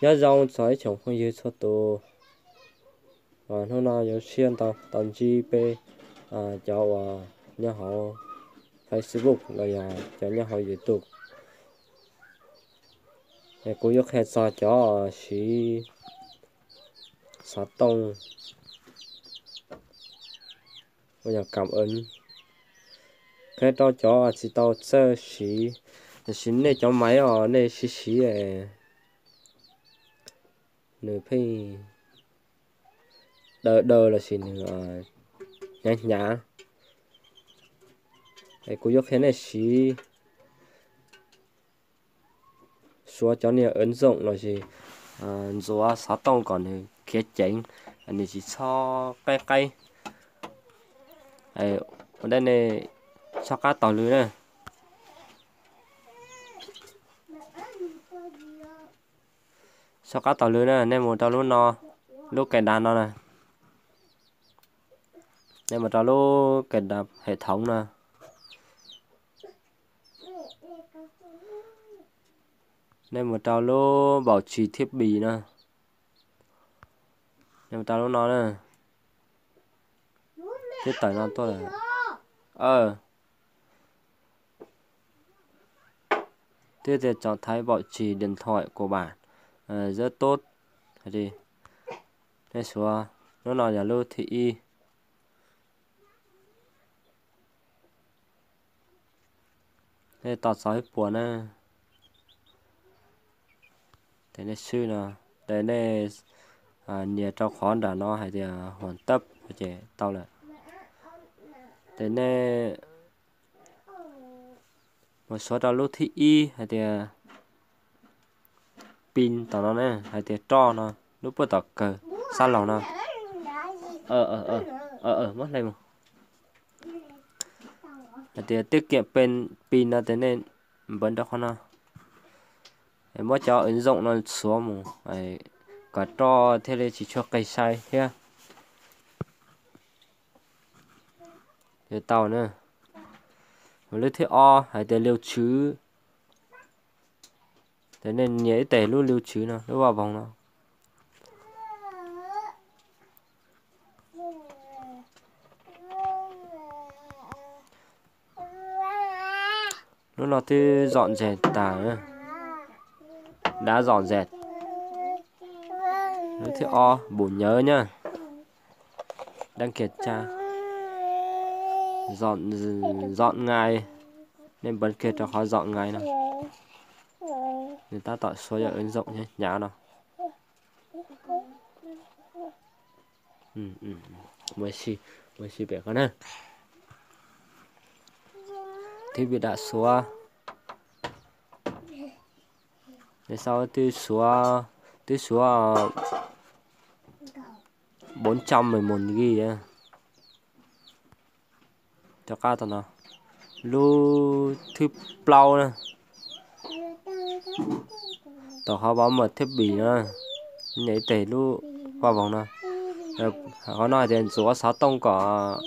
Nyob zoo txog ib tsoom phooj ywg txhua tus, hnub no yuav siab ntau tau ntsib peb cov uas nyob hauv Facebook los yog cov nyob hauv YouTube. Kuv yuav qhia txog cov siv xov tooj uas yog kam ev. Qhia rau cov tsis tau txawj siv, tiam sis nej cov maiv os nej siv siv nws pheej daw daw lossis nws hnyav hnyav. Es kuv yuav qhia nej siv suav cov niag ev zoom lossis ntxuav xov tooj kom nws khiav ceev, nws tsis txhob qeb qeb. Ua ntej nej txhob qab taug lw na. Txhob qab taug lw na, nej mus rau lub no, lub kais dav no na. Nej mus rau lub kais dav hem thoov no. Nej mus rau lub npaum tsis thiab pis no. Nej mus rau lub no na. Twb tawm no tuaj lawm. Twb tias chọn thay bảo trì điện thoại của bạn rất tốt. Nej suav, lub no yog lub thib ib. Nej tos txog ib puas na. Ces nej swb no, ces nej nias rau qhov nram no hais tias hoàn tất ces tau lawm. Ces nej mus suav rau lub thib ib hais tias pin tom no ne, hais tias roj no, lub puag tom kawg sab laug no. Muab hle mus. Hais tias tiết kiệm pin no ces nej npawv rau qhov no. Muab cov ứng dụng no xuav mus kom roj thiaj li tsis tshua qis sai thiab. Ces tau na. Lub thib ob hais tias lưu trữ. Ces nej nias ib teg lub lưu trữ no, lub vaj voog no. Lub no twb dọn dẹp tas, đã dọn dẹp. Lub thib ob bổ nhớ nhá. Đăng kiểm tra. Dọn, dọn ngay. Nej npawv kiag rau qhov dọn ngay no. Nws tab tom suav yog ứng dụng hnyav no. Mus si pem qhov na. Thib pis dam suav. Sau twb suav, twb suav bốn trăm mười một gig. Rov qab tau no, lub thib plaub na, tom qhov bảo mật thiết bị no, nias ib teg lub vaj voog no. Qhov no hais tias ntxuav xov tooj kom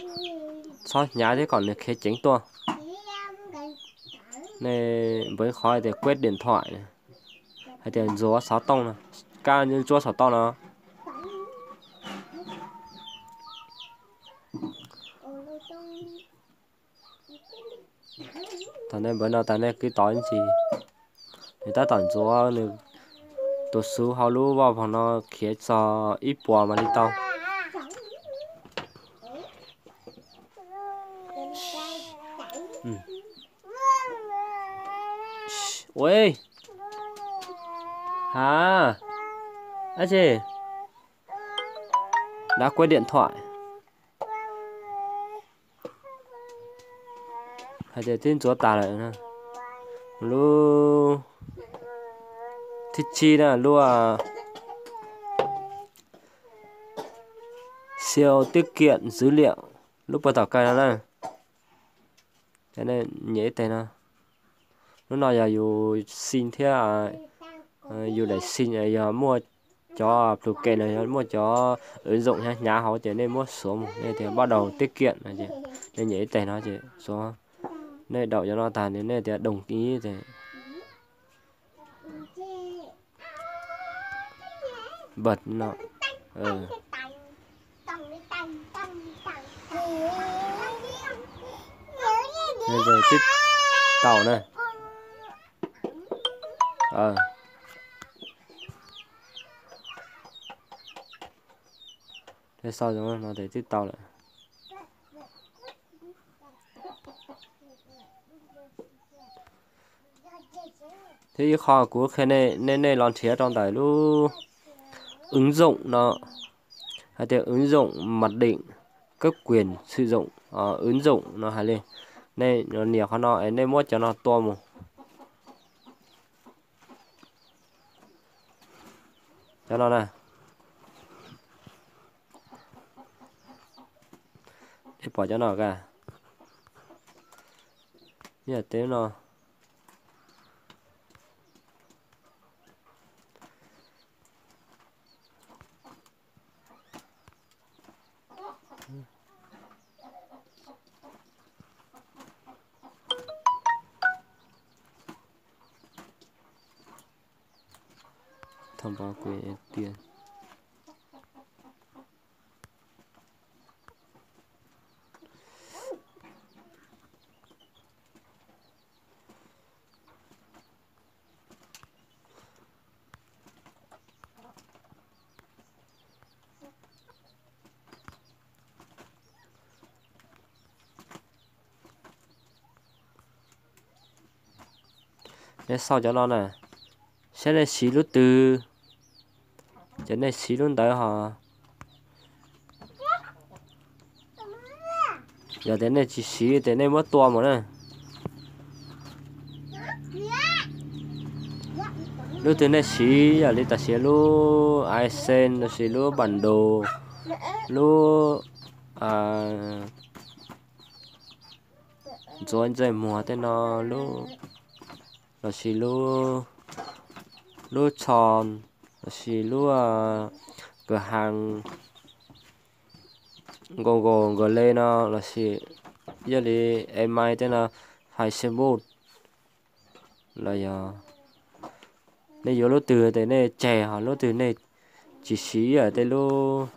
txhob hnyav thiab kom nws khiav ceev tuaj. Nej npawv qhov hais tias quên điện thoại, hais tias ntxuav xov tooj no, kab ntxuav xov tooj no. Thaum nej npawv no tas nej kwv tod ib ntsis, nws tab tom ntxuav nws tus xuv hauv lub vaj voog no khiav txog ib puas mas li tau. Ua, ha, ab tsi, đã quên điện thoại. Hais tias twb ntxuav tas lawm. Lub thib tsib na, lub siêu tiết kiệm dữ liệu, lub puag tom kawg no na. Nyiam ib teg no. Lub no yog yus sim thiab, yus daim sim yog muaj cov plhu ke los yog muaj cov ứng dụng hnyav hnyav hauv ces nej muab xuav mus, nej tias bắt đầu tiết kiệm no ces nej nyiam ib teg no ces xuav. Nej đậu cov no tag nej tias đồng ý ces. bật no. Twb tau na. Sau zoo no ces twb tau lawm. Thiab ib qho kuv qhia nej, nej los nrhiav rau ntawm lub ứng dụng no, hais tias ứng dụng mặc định cấp quyền sử dụng ứng dụng no hais li. Nej nias qhov no es nej muab cov no tua mus. Cov no na. Nej pom cov no ka. Yog tej no. Thông báo quyền ưu tiên. Nej xauj cov no na, saib nej siv lub twg, ces nej siv lub ntawd ho. Yog tias nej tsis siv ces nej muab tua mus na. Lub twg nej siv, yog li tam sim lub iCen los sis lub bản đồ, lub ntxuav ntsej muag tej no, lub, los sis lub, lub tsho, los sis lub, kawg hais Google Gmail no los sis yog li email tej no, Facebook los yog nej yuav lub twg ces nej tseg, ho lub twg nej tsis siv tej lub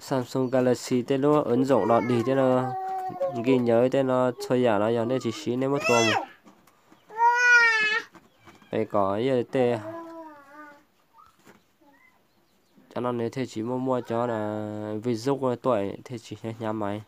Samsung Galaxy tej lub ứng dụng los dig tej no, ghi nhớ tej no txhua yam no yog nej tsis siv nej muab tua mus. Es kom yog tej cov no nws thiaj tsis muaj muaj cov virus tuaj thiaj tsis hnyav hnyav maiv.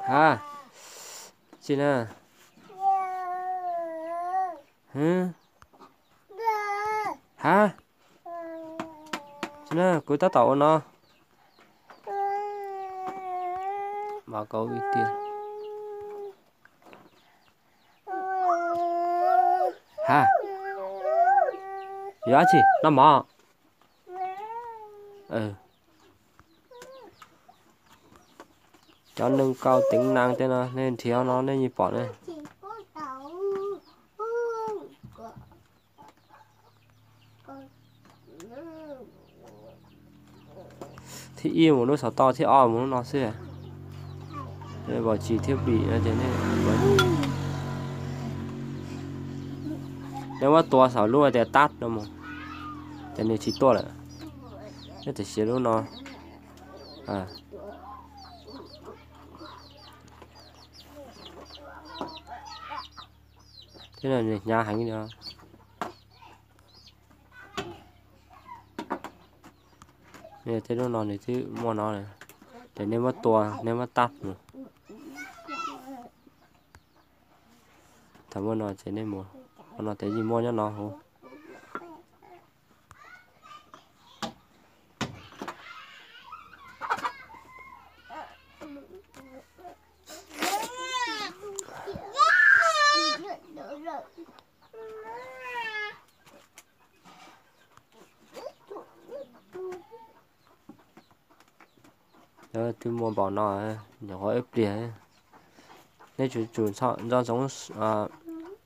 Ha, tsis na. Ha, tsis na, kuv tab tom ua no. Báo cáo ưu tiên. Ha, yuav dab tsi noj mov? Cov nâng cao tính năng tej no nej nrhiav no nej yeej pom ne. Thib ib mus lub xov tooj, thib ob mus lub no xwb. Bảo trì thiết bị no ces nej, nej muab tua saum lub tias tắt no mus, ces nws tsis tuaj lawm. Nej tam sim lub no. Thiab no nws hnyav heev li os. Tej lub no nws twb muaj no, ces nej muab tua, nej muab tắt mus. Thaum muaj no ces nej mus, no ces yeej muaj nyob no huv. Twb muaj npaum no, nyuam qhuav ib pliag. Nej tsum tsum nco ntsoov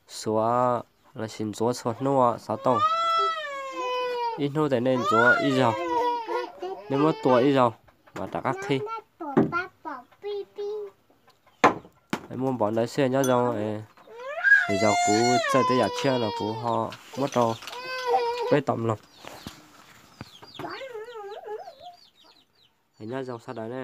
xuav lossis ntxuav txhua hnub xov tooj. Ib hnub ces nej ntxuav ib zaug, nej muab tua ib zaug mas rov qab qhib. Muaj npaum ntawd xwb, nyob zoo. Lwm zaus kuv txawj tej yam tshiab los kuv ho muab rau peb tau mloog. Nyob zoo sawv daws ne.